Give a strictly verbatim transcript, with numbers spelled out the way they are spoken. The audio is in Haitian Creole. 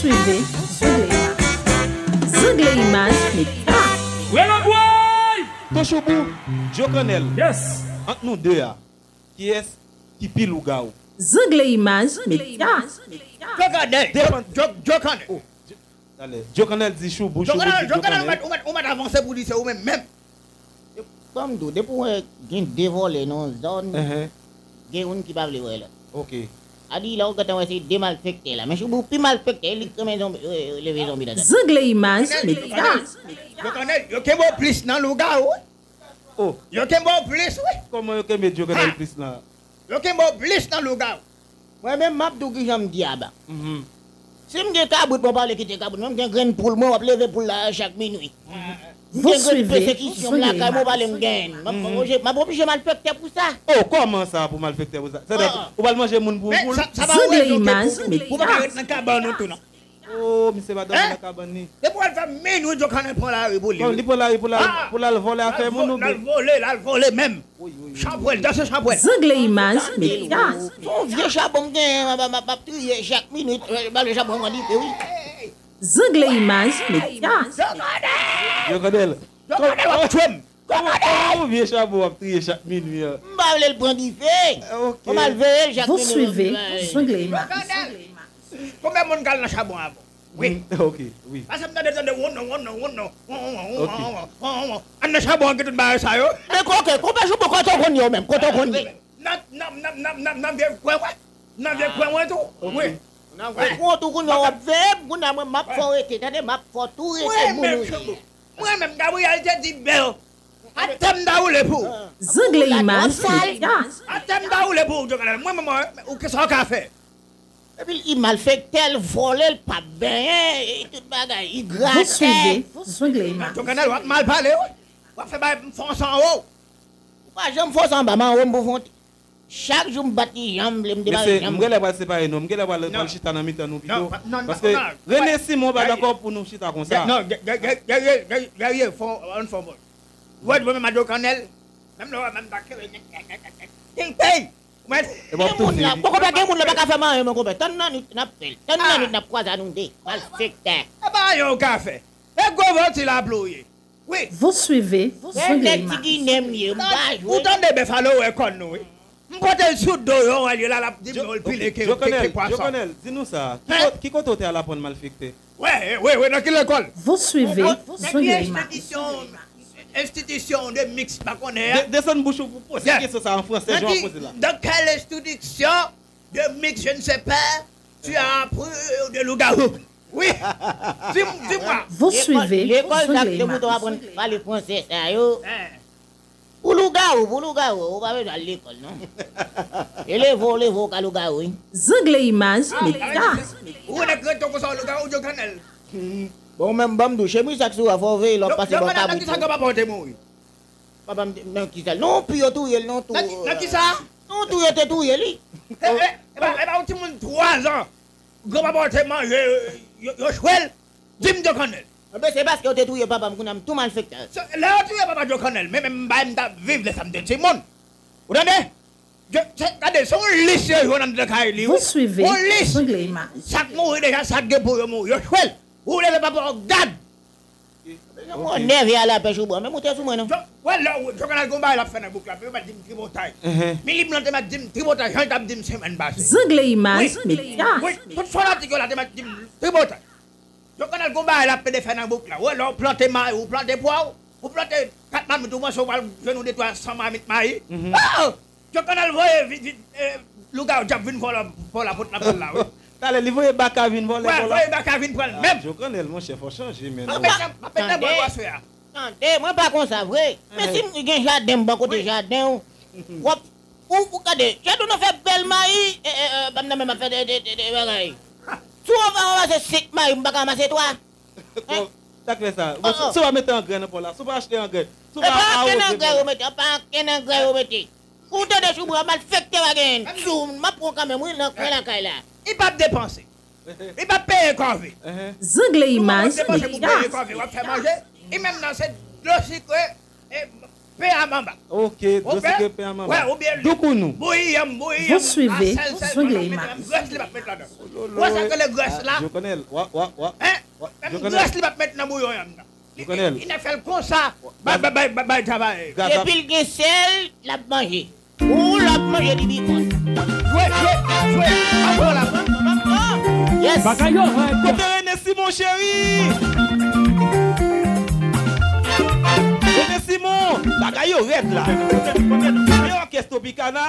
Suive Zouglé Imaj. Zouglé Imaj Média. Wè lòt woy! Ton Choubou, Djo Kannèl, Yes! ant nou de a, kiyès ki pi lougawou? Zouglé Imaj Média. Djo Kannèl. Depan- Djo Djo Kannèl. Talè. Djo Kannèl di Choubou, Djo Choubou Kannèl, di Djo Djo Kannèl, ou Kannèl. mèt- ou mèt- ou mèt avanse pou di se ou menm menm. Kòm tou, depi w wè gen de vòlè nan yon zòn, Ehe, gen youn ki pa vle wè lòt. Ok. A di lè w gentan wè se de malfektè la. Men Choubou pi malfektè, li k renmen zonbi, euh, leve zonbi nan zòn. Zouglé Imaj Média. Djo Kannèl, yo kenbe w plis nan lougawou. Oh, Yo kenbe w plis, wi. Kòman yo kenbe Djo Kannèl plis la? Yo kenbe w plis nan lougawou. Mwen menm, m ap di w kijan m di aba. Mhm. Si m gen kabrit, mwen pa vle kite kabrit. Mwen, m gen grenn poul, mwen, w ap leve poul la chak minwi. M Vous gen grenn suivez pesekisyon m lakay, mwen, w pale m gen. M ap oblije- m ap oblije malfektè pou sa. Oh, kòman sa pou malfektè pou sa? Sètadi, Ah. ou pral manje moun pou Men pou sa, sa pa Zouglé rezon Imaj ke pou, pou pa ret nan kabann ou tou, non. Oh, misye pa dòmi Hein? Nan kabann li. Depi w al fè minwi, Djo Kannèl pran lari pou li. Bon, li pran lari pou l al Ah! pou l al vòlè afè moun ou L al byen? Vole, l al vole menm. Wi, wi, wi. Chanpwèl, danse chanpwèl. Zouglé Imaj Média. Se yon vye chabon m genyen, m ap- m ap- m ap triye chak minit. Ba le chabon mwen dife, wi. Zouglé Imaj Média. Djo Kannèl. Djo Kannèl w ap tchwe m. Kòman kòman yon vye chabon w ap triye chak minwi an? M pa vle l pran dife. Ok. Mwen m al veye l chak Vous minit. suivez Mwen- Zouglé Imaj. Konbyen moun k al nan chabon avan? Wi. Mm, ok, wi. Pase m tande tande won non won non won non. Won won won Ok. won won won won. An nan chabon an gen tout bagay sa yo. Men koke, konpe sou kote w konn yo menm, kote w konn yo. Nan nan nan nan nan nan vye kwen wè. Nan vye kwen wè tou. Wi. Nan vye kwen tou koun yo w ap veye m, kounye a mwen m ap fè w rete, tande, m ap fè w tou rete Mwen moun menm ou Choubou. ye. Mwen menm Gabriel te di bèl. Atè m ta woule pou ou. Zouglé Imaj Média. Atè m ta woule pou ou Djo Kannèl. Mwen menm mwen ou kisa w ka fè? Epi l malfektè, l vòlè, l p ap benyen, e tout bagay, li Vous gratè. Suivez Zouglé Imaj. Djo Kannèl w ap mal pale wi. W ap fè bay m fon san ou. Ou pa janm fòse anba m, anwo m pou fon. Chak jou m bat li jan m vle, m te pale Mesye, jan m m genlè vle. Pral separe nou. M genlè pral pral chita nan mitan nou pito. Non, non, non, Paske non. Rene Simon pa dakò pou nou chita konsa. Non, Guerrier, Guerrier, Guerrier, fon, an fon bon. Ou wè mwen menm a Djo Kannèl. Menm lè w wè menm ta kere. King Pay. Mwen. E bon, Gen moun la, poko pa gen moun la pa ka fè m anyen, mwen konpè. Tann nan nou n ap fè l. Tann nan nou n ap kwaze a nou de. Malfektè. E pa anyen w ka fè. E gwo vòti la ploye. Wi. Vous suivez Gen nèg ti Zouglima. Ginen m ye, m pa Ou jwe. Tande Befalo wè kòn nou wi. M pote l sou do yo, wè l la l ap di m yo l pile ke Djo ke Kannèl, ke pwason. Djo Kannèl, di nou sa. Ki Hein? kot- Ki kote w te al aprann malfekte? Wi, wi, wi, nan ki lekòl? Vous suivez Nan ki Zouglima. enstitisyon, enstitisyon de miks pa konnen a? De- Desann bouch ou pou poze Yeah. Kesyon sa an fransè, Nan jan w ki, poze la. Dans quelle institution de mix, je ne sais pas, tu as appris de loup-garou? Oui. Dis- Dis-moi. Vous suivez Lekòl sa ki te Zouglima. mouton aprann pale fransè sa yo. Hein. Pou lougawou, pou lougawou, ou pa bezwen al lekòl non. E leve w, leve w ka lougawou wi. Zouglima Média. Ou nèg rete konsa, loup-garou Djo Kannèl. Bon, menm ban m di w, chemiz sa k sou a, fò w veye lè w ap pase bò kabrit. Nan ki sa granpapa w te mouri? Papa m te- nan ki sa? Non, pi yo touye l, non, tou. Nan ki- nan ki sa? Non, tou yo te touye li. E e e pa e pa yon timoun twa zan. Granpapa w te manje, yo, yo chwe l. Di m Djo Kannèl. Enben, se paske yo te touye papa m, kounye a m tou malfektè. Se- Lè yo touye papa Djo Kannèl, men men m bay m t ap viv lè sa m te timoun. Ou tande? Je- se- Gade, se yon lis yo jwenn anndan kay li. Vous suivez Yon lis. Zouglima. Sa k mouri deja, sa k gen pou yo mouri. Yo chwe l. Ou leve papa w gad. Mwen nève a la pèch ou bwa, men moute sou mwen non. Djo- Wè lè w Djo Kannèl gon bagay l ap fè nan bouk la, yo mèt di m tripotay. Ehe. Milim lan te mèt di m tripotay, jan l t ap di m semèn pase. Zouglima Wi. Média. Wi, tout fanatik yo la te mèt di m tripotay. Djo Kannèl gon bagay l ap pede fè nan bouk la. Wè lè w plante mayi, ou plante pwa w, ou plante kat mamit, ou panse w pral jwenn ou de twa san mamit mayi. Mhm. Oh! Djo Kannèl voye vi- vi- eh, lougawou djab vin vòlò vòlò pot nan kòl la wi. Talè li voye baka vin vòlè Wè, vòlè. Voye baka vin pran l menm. Djo Kannèl, monchè, fò chanje, men. M ap met nan- m ap met nan bòl bwaswe a. Tande, mwen pa konsa vre. Men si m gen jaden, m bò kote jaden w. W ap, ou, ou gade, jaden w nan fè bèl mayi, e, e, e, ban m nan men m ap fè de, de, de, de bagay. Si w ranmase senk mayi, m pa ka ranmase twa. Bon, sa k fè sa? Oh, oh. Si w pa mete angrè nan pò la, si w pa achte angrè, si w E pa pa ankenn awoze angrè yo mete, pa ankenn angrè yo mete. Ou tande Choubou a malfektè w a genyen. Sou, m ap pran kanmenm wi nan kwen lakay la. Li p ap depanse. Li p ap peye kòve. Ehe. Zouglima Ou depanse pou Média. Peye kòve, w ap fè manje. Li menm nan se dlo sikre. E, pen a manba. Ok, dlo sik pen a manba. Wè, oubyen doukounou. Bouyi yanm, bouyi yanm. Vous suivez Zougleyman. Grès li p ap met ladan. Wè sa k rele grès la? Jovenel, wa, wa, wa. Hein? Menm grès li p ap met nan bouyon yanm nan. Li, li, li nan fè l konsa. Bay, bay, bay, bay, bay travay. Depi l gen sèl, l ap manje. Ou l ap manje li bikòt. Jwe, jwe, jwe. Ankò la. Yes. Bagay yo rèd. Kote René Simon, cheri? René Simon, bagay yo rèd la. E òkès Tropicana.